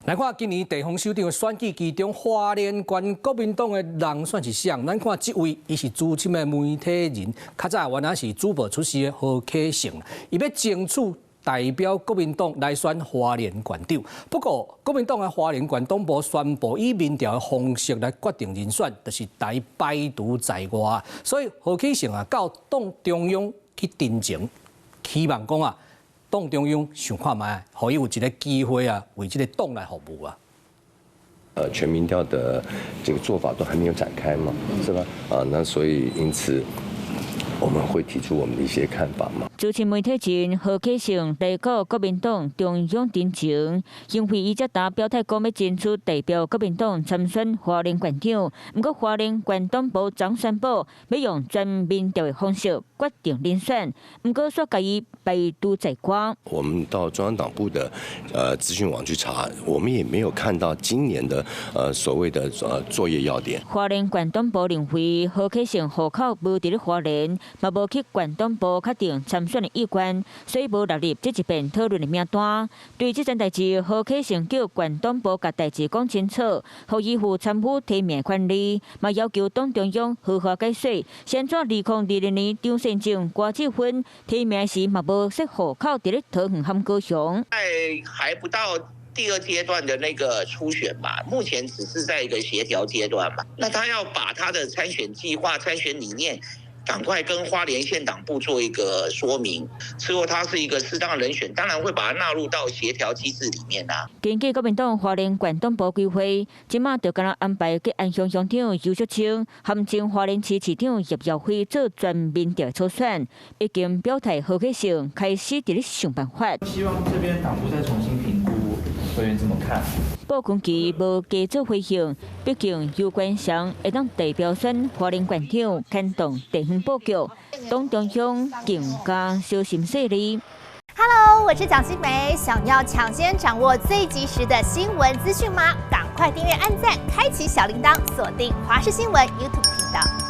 來看今年地方首長的選舉其中，花蓮縣國民黨的人選是誰？咱看這位，伊是資深的媒體人，較早原來是主播出身的何啟成，伊欲爭取代表國民黨來選花蓮縣長。不過，國民黨的花蓮縣黨部宣布以民調的方式來決定人選，就是共排除在外。所以何啟成啊，到黨中央去陳情，希望講啊，黨中央想看覓，予伊有一个機會啊，為這个黨來服務啊。全民調的這個做法都還沒有展開嘛，是吧？啊，那所以因此我們會提出我們的一些看法嘛。資深媒體人何啟成來到國民黨中央陳情，因為伊才拄表態講欲爭取代表國民黨參選花蓮縣長，毋過花蓮縣黨部張宣布欲用全民調的方式決定人選，毋過煞共伊排除在外。我們到中央黨部的資訊網去查，我們也沒有看到今年的所謂的作業要點。花蓮縣黨部認為何啟成戶口無佇咧花蓮，嘛無去縣黨部確定參選的意願，所以無納入這一遍討論的名單。對這件代誌，何啟成叫縣黨部共代誌講清楚，予伊負參與提名權利，嘛要求黨中央好好解說，是按怎2020年張善政、郭志芬提名時嘛無設戶口佇咧桃園和高雄。在還不到第二階段的那個初選嘛，目前只是在一個協調階段嘛。那他要把他的參選計劃、參選理念，趕快跟花蓮縣黨部做一個說明，之後他是一個適當人選，當然會把他納入到協調機制裡面啦。根據國民黨花蓮縣黨部規劃，這馬就敢若安排吉安鄉鄉長游淑清和前花蓮市市長葉耀輝做全民調初選，已經表態何啟成開始佇咧想辦法。希望這邊黨部再重新評估，委員怎麼看？布坤奇無加做回應，畢竟游關祥會當代表選花蓮縣長，牽動地方布局，黨中央更加小心細膩。 Hello，我是蔣新梅，想要搶先掌握最及時的新聞資訊嗎？趕快訂閱、按讚、開啟小鈴鐺，鎖定華視新聞 YouTube 頻道。